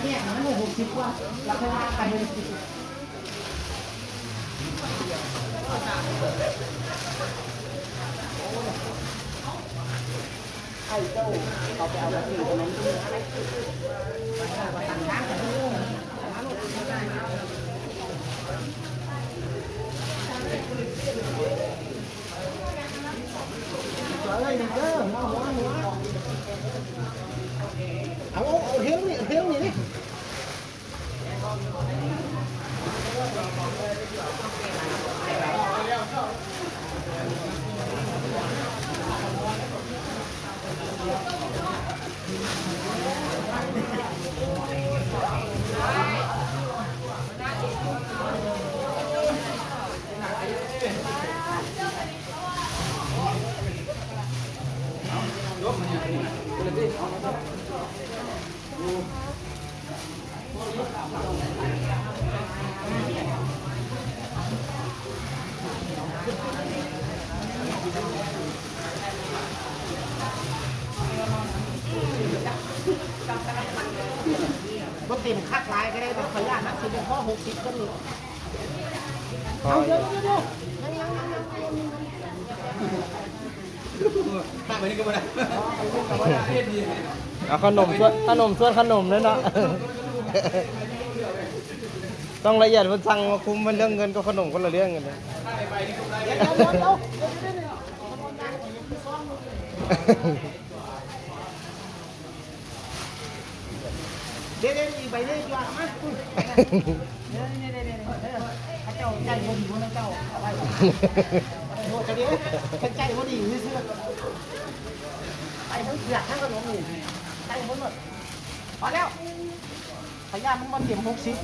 ແຍກມັນຫົກສິບກວ່າ ລະຄ່ອຍວ່າກັນ. ໃຫ້ເຈົ້າເຂົ້າໄປເອົາກະຕິກະໜົມ. ເອົາ ເອົາ ເອົາເຮວນີ້ ເຮວນີ້. ບໍ່ເຕັມຄັກຫຼາຍກໍໄດ້ດອກ ຂ້ອຍຢ້ານມັນຊິບໍ່ພໍຫົກສິບຄົນນີ້. ເອົາ ດຽວ ດຽວ ດຽວ ຍັງ ຍັງ ຍັງ ຍັງ. ເອົາຂະໜົມຊວນ ຂະໜົມຊວນຂະໜົມເລີຍເນາະ. ຕ້ອງລະອຽດ ເພິ່ນສັ່ງມາຄຸມ ເພິ່ນເລື່ອງເງິນກັບຂະໜົມຄົນລະເລື່ອງກັນເລີຍ. ເດ້ໆ ອີກໃບໜຶ່ງ ຈວດມາ. ເດ້ໆໆ ເຂົາເຈົ້າໃຈບໍ່ດີ ພວກເຈົ້າເອົາໄວ້ ໂທດເຂົາເດ້ ເຂົາໃຈບໍ່ດີຊື່ໆ. ໄປທັງເຜືອກທັງຂະໜົມນີ້ ໃສ່ໝົດ ພໍແລ້ວ. ພະຍາດມັນບໍ່ເຕັມຫົກສິບ.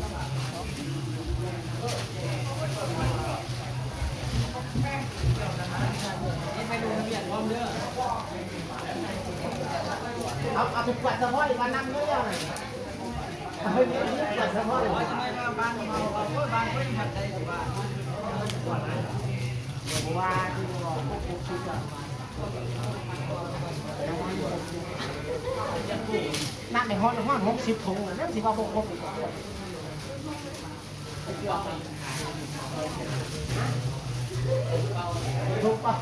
ເອົາ ເອົາໄປກວດສະເພາະອີກວ່ານຳເດີ. ເອົາໄປກວດສະເພາະອີກ ວ່າ ນັບໄດ້ຮອດ ຮອດຫົກສິບຖົງແລ້ວ ຍັງຊິວ່າບໍ່ຄົບອີກ. ຖືກປະ?